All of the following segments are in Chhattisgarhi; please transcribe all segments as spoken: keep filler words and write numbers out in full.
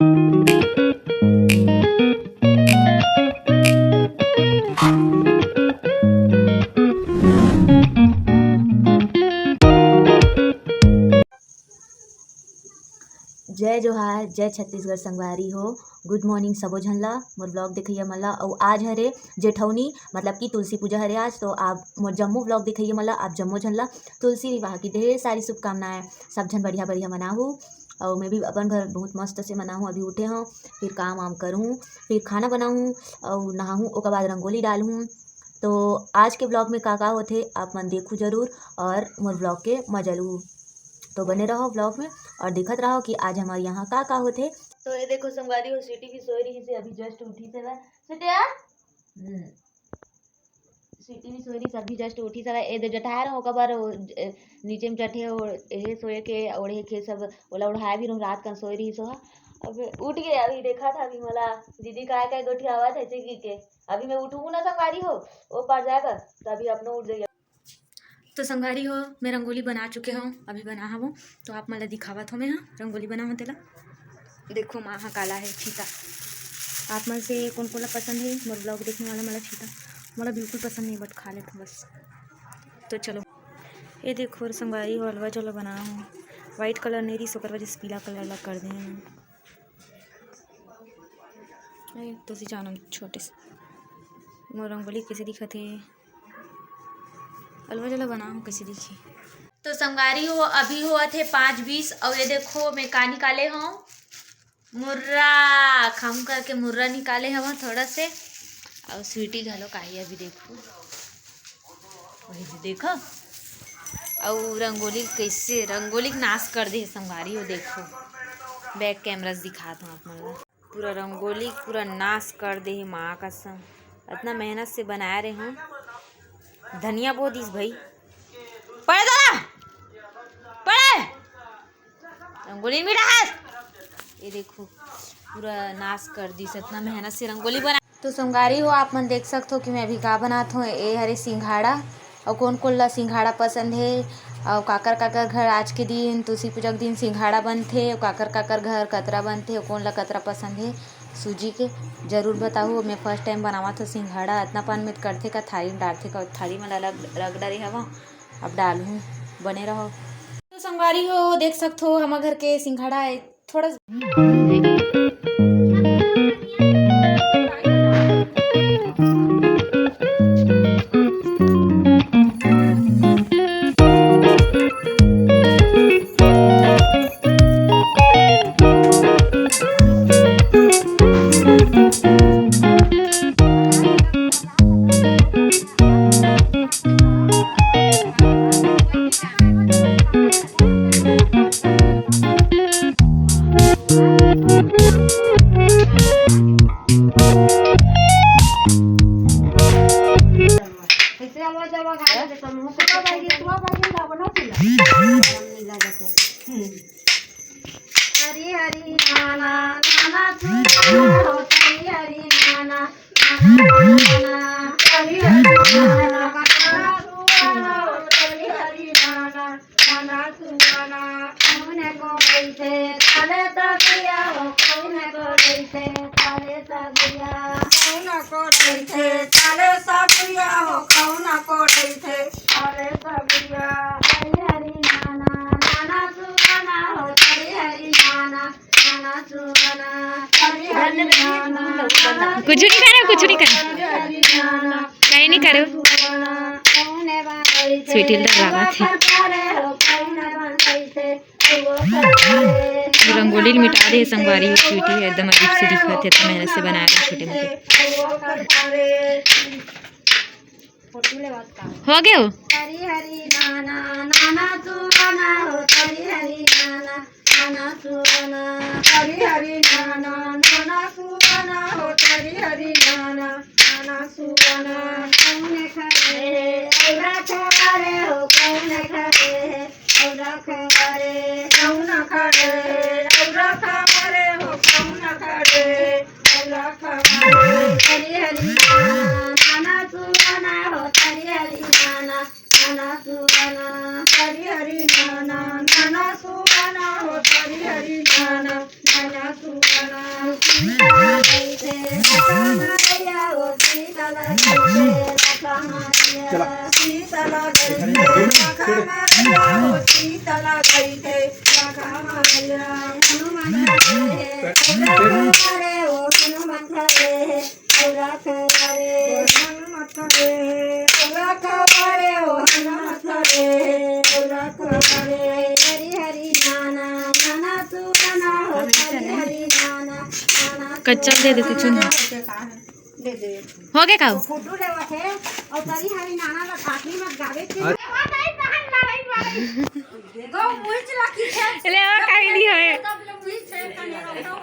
जय जोहार, जय छत्तीसगढ़ संगवारी हो। Good morning सबो झन ला, मोर vlog देखइया मन ला। अउ आज हरे जेठौनी, मतलब कि तुलसी पूजा हरे आज, तो आप मोर जम्मो vlog देखइया मन ला, आप जम्मो झन ला तुलसी विवाह की ढेर सारी शुभकामनाएं। सब झन बढ़िया बढ़िया मनाहू, अउ मैं भी अपन घर बहुत मस्त से मनाहूँ। अभी उठे हूँ, फिर काम वाम करूँ, फिर खाना बनाऊँ, अउ नहाहूँ, ओकर बाद रंगोली डालहूँ। तो आज के vlog में का का होथे, आप मन देखू जरूर और मोर vlog के मजा लू। तो बने रहो vlog में और देखत रहो कि आज हमारे यहाँ का का होथे। तो ये देखो संगवारी हो, स्वीटी भी सोए रही से, अभी just उठी से ना। स्वीटिया, हम्म, स्वीटी भी सोए रही से, अभी just उठी से। ए दे जठाए रहो, ओकर बर ओ, ए, नीचे में जठे ओ, एहे सोए के ओढ़े के सब, ओला ओढ़ाए भी रहूँ, रात कन सोए रही सो। अब उठ गए, अभी देखा था, अभी मोला दीदी काय काय गोठियावत है चिकी के। अभी मैं उठूँ ना संगवारी हो, वो पार जाएगा, तो अभी अपनो उठ जाइए। तो संगवारी हो, मैं रंगोली बना चुके हूँ, अभी बना हवो, तो आप मन ला दिखावत हो मैं ह रंगोली बना हूँ तेला। देखो माँ ह काला है फीता। आप मन से कौन कौन ला पसंद है मोर vlog देखने वाला मन ला फीता? मोला बिल्कुल पसंद नहीं, but खा लेथों बस। तो चलो, ये देखो संगवारी हो, अलवा जला बना हूँ। White colour नहीं रही, ओकर वजह से पीला colour ला कर दे। ए, तो सी जानन छोटे से मोर रंगोली कैसे दिखत हे। अलवा जला बनाहूँ, कैसे दिखी। तो संगवारी हो, अभी होवत हे पाँच बीस, अउ ये देखो मैं का निकाले हूँ, मुर्रा। खम करके मुर्रा निकाले हवं थोड़ा से, अउ स्वीटी घलो काहे अभी देखो, वही दे देखो। अउ रंगोली कैसे, रंगोली के नाश कर दे संगवारी हो, देखो back camera से दिखात हूँ आप मन ला। पूरा रंगोली पूरा नाश कर दे हे माँ कसम। इतना मेहनत से बनाए रहे हूँ। धनिया बो दिस भाई। पड़े दादा, पड़े। रंगोली मिला है। ये देखो, पूरा नाश कर दिस। इतना मेहनत से रंगोली बना। तो संगवारी हो, आप मन देख सकत हो कि मैं अभी का बनात हूँ। ए हरे सिंघाड़ा। अउ कोन कोन ला सिंघाड़ा पसंद हे, अउ काकर काकर घर आज के दिन, तुलसी पूजा के दिन सिंघाड़ा बनथे, अउ काकर काकर घर कतरा बनथे, अउ कोन ला कतरा पसंद हे सूजी के, जरूर बताहू। मैं first time बनावत हूँ सिंघाड़ा। अतना पान में करथे का, थारी में डारथे का, थारी में अलग रख डारे हवा। अब डालहूँ, बने रहो। तो संगवारी हो, देख सकत हो, हमर घर के सिंघाड़ा है, थोड़ा सा हरी हरी नाना नाना सुना हो, हरी हरी नाना नाना सुना, हरी हरी नाना नाना सुना हो, हरी हरी नाना नाना सुना। कौन को कैसे चले तबिया हो, कौन को कैसे चले तबिया, कौन को कैसे चले तबिया हो, कौन को कैसे चले तबिया। हरी हरी नाना नाना सुना हो, हरी हरी नाना नाना सुना, हरी हरी नाना नाना कुछ नहीं करे, कुछ नहीं करे, हरी हरी नाना कहीं नहीं करे। सुना, कौन बात स्वीटी डरावत हे। रंगोली मिटा दे संगवारी, स्वीटी एकदम अजीब से दिखत हे, तो मेहनत से बनाए रहे छोटे मोटे। हो गए हो? हरी हरी नाना नाना सुना हो, हरी हरी नाना नाना सुना, हरी हरी नाना नाना सुना हो, हरी हरी नाना नाना सुना। कौन खड़े है, औरा खड़े हो, कौन खड़े है, औरा खड़े, कौन खड़े है, औरा खड़े हो, कौन खड़े है, औरा खड़े। हरी हरी नाना नाना सुना हो, हरी हरी नाना नाना सुना, हरी हरी नाना नाना सुना हो, हरी हरी नाना नाना सुना। कच्चा दे दे, कुछ नहीं। दे दे। हो गया खाओ। फोटो लेवत हे और तरी हरी नाना ला साथी मत गावे के। गो मुझ ला की छे। ले, और काहे नहीं होए? तब ले मुझ छे, कने रहो।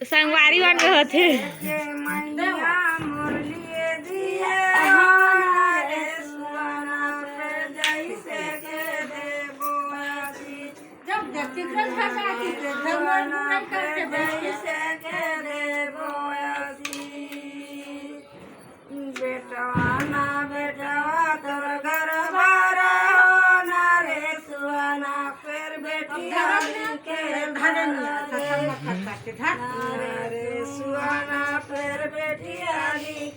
संगवारी मन के होथे। के मैया मोर लिए दिए हो ना रे सुहाना पे जैसे के देबो आशीष। जब देखती घर घर से आती थी, घर में बुराई करके बैठ के। जैसे के देबो आशीष। बेटवा ना बेटवा तोर घर बारा हो ना रे सुहाना, फेर बेटिया के धरे नहीं आता, सब मत खर्चा के धर। ना रे सुहाना, फेर बेटिया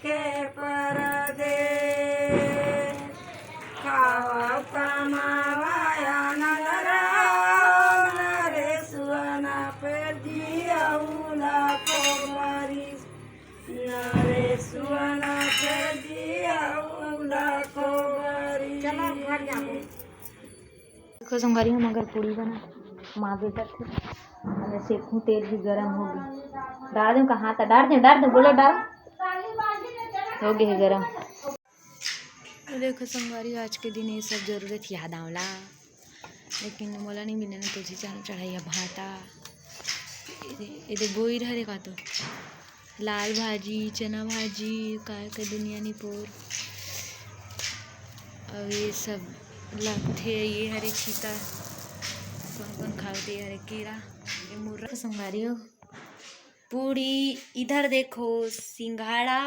के परदेस। खावा कमावा आनंद रहो ना रे सुहाना, फेर जियाऊ लाखों बरिस। ना रे सुहाना, फेर जियाऊ लाखों बरिस। चलो घर जाबो। देखो संगवारी, हम अगर पूड़ी बना, माँ बेटा थे, अगर सेकूं, तेल भी गरम हो गया, डाल दूं कहाँ था, डाल दें, डाल दें, बोलो डाल, हो गए है गरम। तो देखो संगवारी, आज के दिन ये सब जरूरत याद आवला, लेकिन मोला नहीं मिले ना, तुलसी चढ़ाई भाटा, एदे, एदे बोइर हरे का तो। लाल भाजी, चना भाजी, काय का दुनिया निपोर। अउ ये सब लगथे, ये हरे चीता, कोन कोन खावत, ये हरे कीरा, ये मुर्रा। संगवारी हो, पूड़ी, इधर देखो, सिंघाड़ा।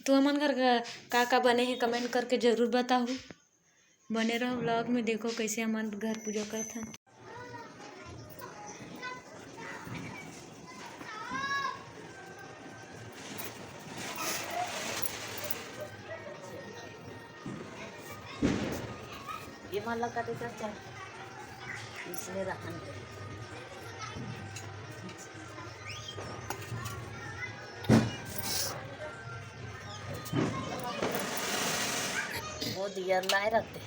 तो हमन घर का, का, का बने हे, comment करके जरूर बताहू। बने रहो vlog में, देखो कैसे हमन घर पूजा करथन। ये माला का देता चल, इसमें रखन के। वो दिया लाए रहते।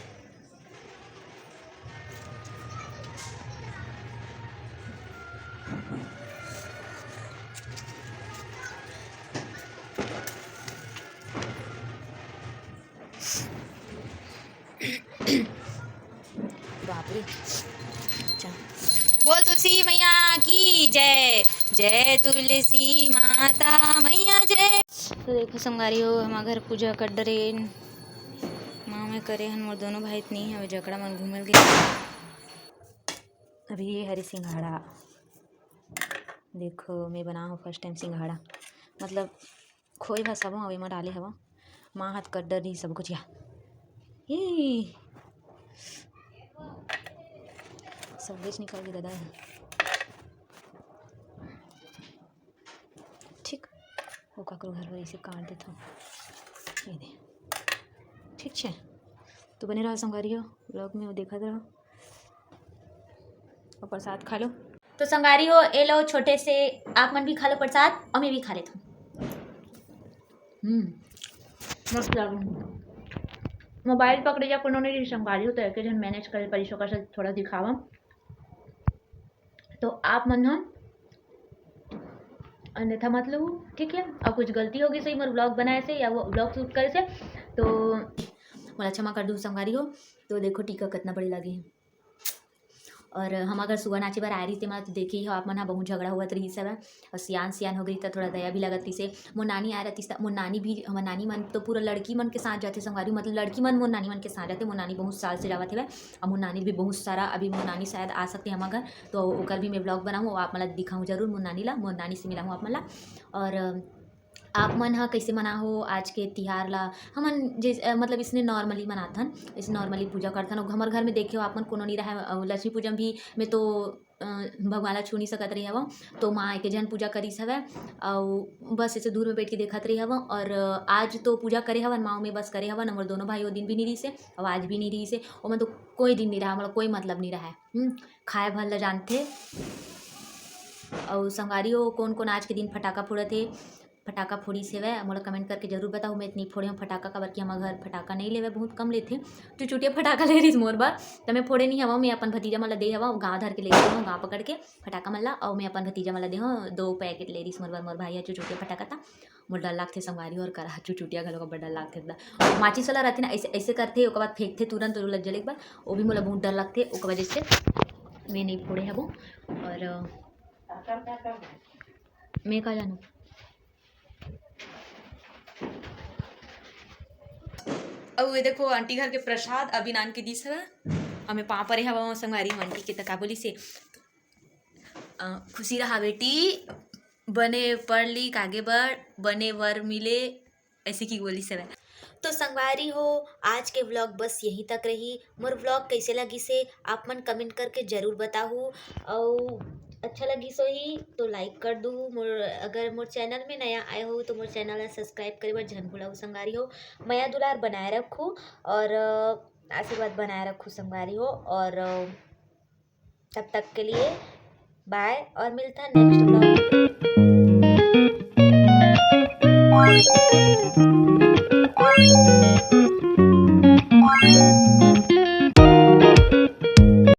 बाप रे। अच्छा। बोल तुलसी मैया की जय, जय तुलसी माता मैया जय। तो देखो संगवारी हो, हमार घर पूजा कर डरेन। माँ मैं करे हन, मोर दोनों भाई त नहीं हवे, जकड़ा मन घूमल गए। अभी ये हरे सिंघाड़ा देखो, मैं बना हूँ first time सिंघाड़ा, मतलब खोए भर सबो अउ एमा डाले हवा। माँ हाथ कर डर रही सब कुछ या। ई सब बेच निकाल के दादा है। ठीक, वो काकरो घर पर इसे काट देता हूँ। ये दे। ठीक छे, तो बने रहो संगवारी हो vlog में, वो देखत रहो। और प्रसाद खा लो। तो संगवारी हो, ए लो छोटे से, आप मन भी खा लो प्रसाद और मैं भी खा लेता हूँ। हम्म, मस्त लागल। मोबाइल पकड़े जा कोनो नहीं रही संगवारी हो, तो एक झन manage करे परी, ओकर से थोड़ा दिखावा। तो आप मन ह अन्यथा मत लो, ठीक है। और कुछ गलती होगी सही मोर vlog बनाए से या वो vlog shoot करे से, तो मोला क्षमा कर दू संगवारी हो। तो देखो टीका कितना बड़े लगे है। और हम अगर सुआ नाचे बर आए रही, तेमा तो देखे ही हो आप मन ह, बहुत झगड़ा होवत रहिस हवय। और सियान सियान हो गई, त थोड़ा दया भी लगत रहिस हे। मोर नानी आए रहतिस, त मोर नानी भी, हमर नानी मन तो पूरा लड़की मन के साथ जाथे संगवारी, मतलब लड़की मन मोर नानी मन के साथ जाथे। मोर नानी बहुत साल से जावत हवय, और मोर नानी भी बहुत सारा, अभी मोर नानी शायद आ सकते हमर घर, तो ओकर भी मैं vlog बनाऊँ, आप मन ला दिखाऊँ जरूर मोर नानी ला, मोर नानी से मिलाऊँ आप मन ला। और आप मन ह कइसे मनाहो आज के तिहार ला? हमन जैसे, अ, मतलब इसने normally मनाथन, इस normally पूजा करथन। अउ हमर घर में देखे हो आप मन कोनो नहीं रहे, अ, लक्ष्मी पूजा में भी मैं तो भगवान ला छू नहीं सकत रही हवं, तो माँ एक झन पूजा करिस हवय। अउ बस ऐसे दूर में बैठ के देखत रही हवं। और आज तो पूजा करे हवन माँ में, बस करे हवन, हमर दोनों भाई वो दिन भी नहीं रहिस हे, अउ आज भी नहीं रहिस हे। ओमन तो कोई दिन नहीं रहा, मतलब कोई मतलब नहीं रहा है। हम्म, खाए भर ल जानथे। अउ संगवारी हो, कौन कौन आज के दिन फटाका फोड़त हे, फटाका फोड़िस हेवय, मोला कमेंट करके जरूर बताओ। मैं इतनी फोड़े हूँ फटाका, काबर कि हमर घर फटाका नहीं लेवे, बहुत कम लेथे। चुचुटिया फटाका ले रहिस मोर बर, त मैं फोड़े नहीं हवं, मैं अपन भतीजा मन ल दे हवं, गाँव धर के ले हवं, गाँव पकड़ के फटाका मन ल, अउ मैं अपन भतीजा मन ल दे हवं। दो पैकेट ले रहिस मोर बर मोर भाई ह चुचुटिया फटाका। त मोर डर लागथे संगवारी हो, और करा चुचुटिया घलो का बड़ डर लागथे। त माचिस वाला रहथे ना, ऐसे ऐसे करथे, ओकर बाद फेंकथे तुरंत, ओला जले के बाद, वो भी मोला बहुत डर लागथे, ओकर वजह से मैं नहीं फोड़े हवं। और मैं का जानू। अउ ये देखो, आंटी घर के प्रसाद अभी नान के दिस हवय। हमें पाँव परे हवं संगवारी हो, आंटी के त का बोलिस हे, अ, "खुशी रहा बेटी, बने पढ़ लिख, आगे बढ़, बने वर मिले", ऐसे की बोलिस हवय। तो संगवारी हो, आज के व्लॉग बस यहीं तक रही। मोर व्लॉग कैसे लगिस हे, आप मन कमेंट करके जरूर बताहू। अउ अच्छा लगिस होही तो लाइक कर दूहू। मोर, अगर मोर चैनल में नया आए हो तो मोर चैनल ला सब्सक्राइब करे बर झन भुलाहू संगवारी हो। मया दुलार बनाए रखू और, अ, आशीर्वाद बनाए रखू संगवारी हो। और, अ, तब तक के लिए बाय और मिलता नेक्स्ट व्लॉग।